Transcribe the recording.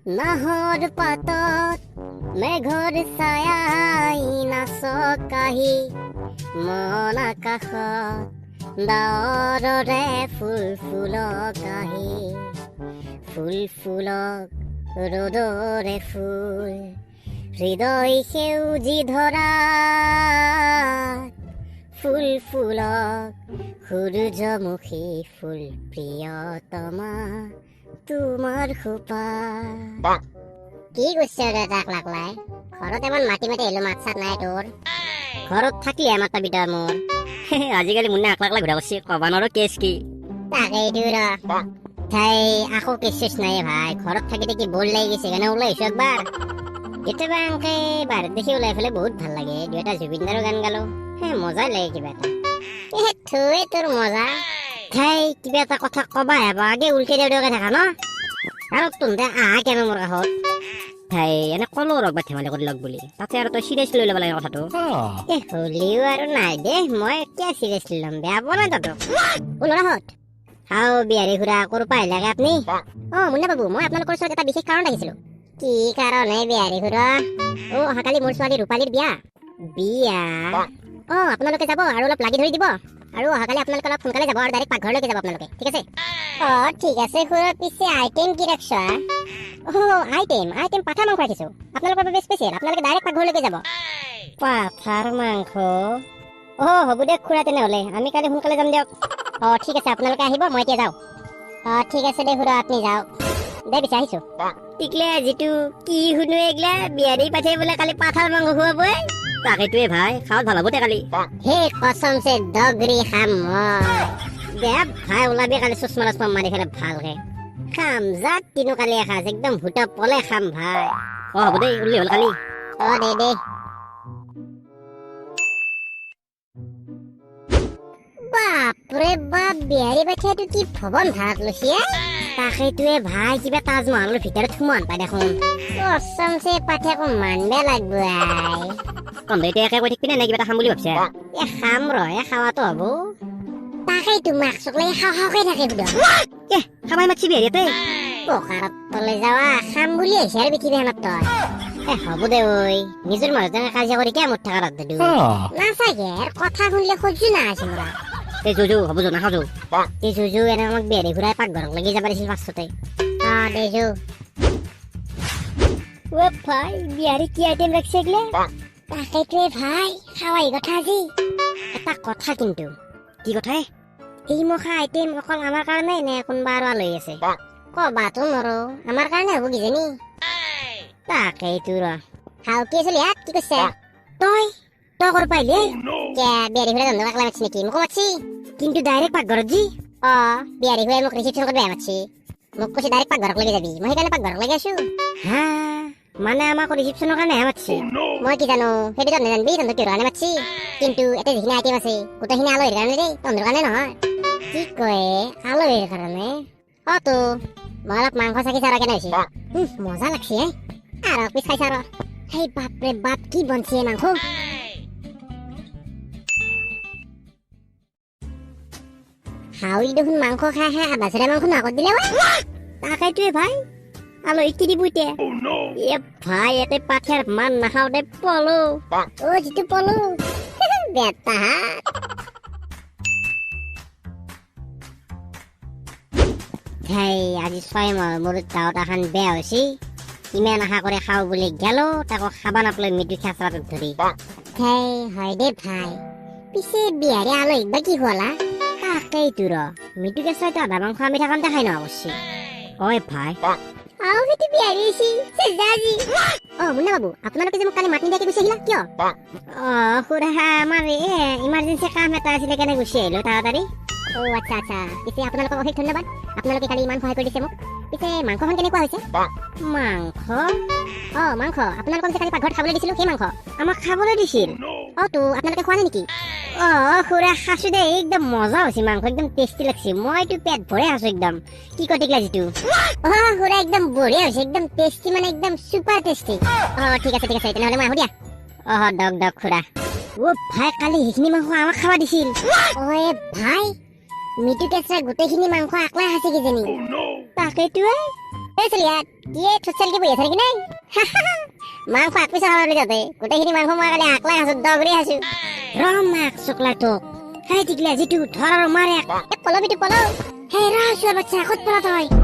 নাহৰ পাতত মেঘৰ ছায়াই নাচকাহি, মন আকাশত ডাৱৰৰে ফুল ফুলক আহি। ফুল ফুলক ৰ'দৰে ফুল, হৃদয় সেউজী ধৰা। ফুল ফুলক সূৰ্যমুখী ফুল, প্ৰিয়তমা তোমাৰ খোপা। কি কৰিছ তাক লাগলাই? ঘৰত ইমান মাতি মাতি আহিলো, মাত চাত নাই তোৰ। ঘৰত থাকি মাতা বিটা মোৰ। আজিকালি মুন্নে আকলা আকলা ঘূৰা কৰছি, কবা নোৱাৰো কেছ কি। তাকেইতো ৰ। ঠাই আকৌ কেছ চেছ নাই ভাই, ঘৰত থাকি থাকি বৰ লাগি গৈছে, সেইকাৰণে ওলাই আহিছো একবাৰ। কেতিয়াবা এনেকে বাহিৰত দেখি ওলাই পেলাই বহুত ভাল লাগে। দুই এটা জুবিনদাৰো গান গালো, হে মজাই লাগে কিবা এটা। এ থৈ তোৰ মজা। ঠাই কিবা এটা কথা কবা হেবা আগে উল্টে দেউতাকে থাকা ন, আৰু তুমতে আহা কেন মোৰ কাষত। ঠাই এনে কলো আৰু একবাৰ ধেমালি কৰি লগ বুলি, তাতে আৰু তই চিৰিয়াছ লৈ ল'ব লাগে কথাটো। এ হ'লেও আৰু নাই দে, মই কিয় চিৰিয়াছ ল'ম, বেয়া পোৱা নাই তহঁতক। অ ল'ৰাহঁত, হাও বিহাৰী খুৰা, ক'ৰ পৰা আহিলাগে আপুনি? অ মুন্না বাবু, মই আপোনালোকৰ ওচৰত এটা বিশেষ কাৰণত আহিছিলো। কি কাৰণ হে বিহাৰী খুৰা? অ অহাকালি মোৰ ছোৱালী ৰূপালীৰ বিয়া। বিয়া? অ আপোনালোকে যাব আৰু অলপ লাগি ধৰি দিব, আৰু অহাকালি আপোনালোকে অলপ সোনকালে যাব আৰু ডাইৰেক্ট পাকঘৰলৈকে যাব আপোনালোকে, ঠিক আছে? অ ঠিক আছে খুৰা। পিছে আইটেম কি ৰাখছ? অ আইটেম, আইটেম পাঠা মাংস ৰাখিছো আপোনালোকৰ বাবে স্পেচিয়েল, আপোনালোকে ডাইৰেক্ট পাকঘৰলৈকে যাব। পাঠাৰ মাংস? অ হ'ব দিয়ক খুৰা, তেনেহ'লে আমি কালি সোনকালে যাম দিয়ক। অ ঠিক আছে, আপোনালোকে আহিব, মই এতিয়া যাওঁ। অ ঠিক আছে দে খুৰা, আপুনি যাওক দে। পিছে আহিছো। টিকলে যিটো কি শুনো এইগিলা, বিহাৰী পাঠিয়াই বোলে কালি পাঠাৰ মাংস খুৱাবই। তাকেইটোৱে ভাই, খাৱাত ভাল হ'ব দে কালি। হে কচমছে দগৰি খাম মই। দে ভাই ওলাবি কালি, চশমা চশমা মাৰি ফেলে ভালকে খাম। যাত তিনো কালি এসাঁজ একদম হুটা পলে খাম ভাই। অ হ'ব দে, ওলি হ'ল কালি। অ দে দে। বাপৰে বাপ, বিহাৰী পাঠিয়াটো কি ভৱন ভাড়াত লৈছে? তাকেইটোৱে ভাই, কিবা তাজমহলৰ ভিতৰত সোমোৱান পাই দেখোন। কচমছে পাঠিয়াকো মানবে লাগব আই। তহঁতে এতিয়া একে কৈ থাকিবি নে কিবা এটা খাম বুলি ভাবছে? এ খাম ৰ, এ খাৱাটো হ'ব। তাকেইতো মাক চকলে খাওঁ খাওঁকে থাকে বুধ। এ খাবাই মাতছি বিহাৰী ইয়াতে। পকাৰত তলে যাৱা খাম বুলি আহিছে আৰু পৃথিৱীখনত তই। এ হ'ব দে ঐ, নিজৰ মাজতে কাজিয়া কৰি কিয় মত থকা ৰদ দে। নাচাগে কথা শুনিলে সহ্য না আছে মোৰা। এই জুজু হ'ব যো, নাখাওঁ যো। এই জুজু এনে আমাক বিহাৰী ঘূৰাই পাকঘৰক লাগি যাব দিছিল পাছতে। অ দে জু। অ ভাই, বিহাৰী কি আইটেম ৰাখছে এগিলা? তাকেইটোৱে ভাই, খাৱাই কথা আজি। এটা কথা কিন্তু। কি কথা? এই মখা আইটেম অকল আমাৰ কাৰণে নে কোনোবা আৰু আলহী আছে? কবাতো নৰো, আমাৰ কাৰণে হ'ব কিজানি। তাকেইতো ৰ। হাও কি আছিল ইয়াত কি কৈছে? তই তই ক'ৰ পাইলি? কিয়া বিহাৰী খুৰাই তহঁতক একলা মাতছি নেকি? মোকো মাতছি। কিন্তু ডাইৰেক্ট পাকঘৰত যি। অ বিহাৰী খুৰাই মোক ৰিচিপশ্যন কৰিব মাতছি, মোক কৈছে ডাইৰেক্ট পাকঘৰক লাগি যাবি, মই সেইকাৰণে পাকঘৰক লাগি আছো। হা মানে আমাক ৰিচিপশ্যনৰ কাৰণেহে মাতছি? মই কি জানো, সেইটো তহঁতে জানবি, তহঁতৰ কিহৰ কাৰণে মাতছি। কিন্তু ইয়াতে যিখিনি আইটেম আছে গোটেইখিনি আলহীৰ কাৰণে দেই, তহঁতৰ কাৰণে নহয়। কি কয় আলহীৰ কাৰণে? অ তো মই অলপ মাংস চাকি চাৰ কেনে হৈছে, মজা লাগছি হে। আৰু এক পিচ খাইছা আৰু। সেই বাপৰে বাপ, কি বনছি মাংস। হাউই দেখোন মাংস খাই খাই আধা চিৰা মাংস নাকত দিলে। তাকেইটোৱে ভাই, আলহীক কি দিব এতিয়া? এ ভাই, ইয়াতে পাঠিয়াৰ মান নাখাওঁ দে পলো। অ যিটো পলো বেটা। হেই আজি 6 মাহৰ মূৰত গাঁৱত এখন বেয়া হৈছে, ইমান আশা কৰি খাওঁ বুলি গেলো, তাকো খাবা নাপালে মৃত্যু খেঁচৰাটোত ধৰি। হেই হয় দে ভাই, পিছে বিহাৰী আলহীক বা কি খুৱালা? তাকেইতো ৰ, মৃত্যু কেঁচৰাইতো আধা মাংস আমি থাকোঁতে খাই নহয় অৱশ্যে। ঐ ভাই, আও সেইটো বিহাৰী আহিছি চেজাজি। অ মুন্না বাবু, আপোনালোকে যে মোক কালি মাত নিদিয়াকে গুচি আহিলা কিয়? অ খুৰা, আমাৰ এই ইমাৰ্জেঞ্চি কাম এটা আছিলে কাৰণে গুচি আহিলো তাড়াতাড়ি। অ আচ্ছা আচ্ছা, পিছে আপোনালোকক অশেষ ধন্যবাদ, আপোনালোকে কালি ইমান সহায় কৰি দিছে মোক। পিছে মাংসখন কেনেকুৱা হৈছে? মাংস? অ মাংস, আপোনালোকক যে কালি পাকঘৰত খাবলৈ দিছিলো সেই মাংস আমাক খাবলৈ দিছিল? অ তো আপোনালোকে খোৱা নাই নেকি? অ খুৰা খাইছো দে, একদম মজা হৈছে মাংস, একদম টেষ্টি লাগছে, মইতো পেট ভৰাই আছো একদম। কি কয় টিকলা যিটো? অ খুৰা একদম বঢ়িয়া হৈছে, একদম টেষ্টি, মানে একদম চুপাৰ টেষ্টি। অ ঠিক আছে ঠিক আছে, তেনেহ'লে মই আহো দিয়া। অ দক দক খুৰা। অ ভাই, কালি সেইখিনি মাংস আমাক খাব দিছিল। অ ভাই, মিটু কেঁচৰা গোটেইখিনি মাংস আকলাই খাইছে কিজানি। তাকেইতো। এই চলিয়াত কি ঠোঁট চেলকি বহি আছে নেকি নাই? মাংস এক পিছা খাব তাতে গোটেইখিনি মাংস মই কালি আকলাই খাইছো, দগৰি খাইছো। ৰ মাক চকলা তোক। হেই টিকলা, যিটো ধৰ আৰু মাৰ এক। এ পলবিটো পল। হেই ৰ, চোৱাৰ বাচ্চা, ক'ত পলা তই?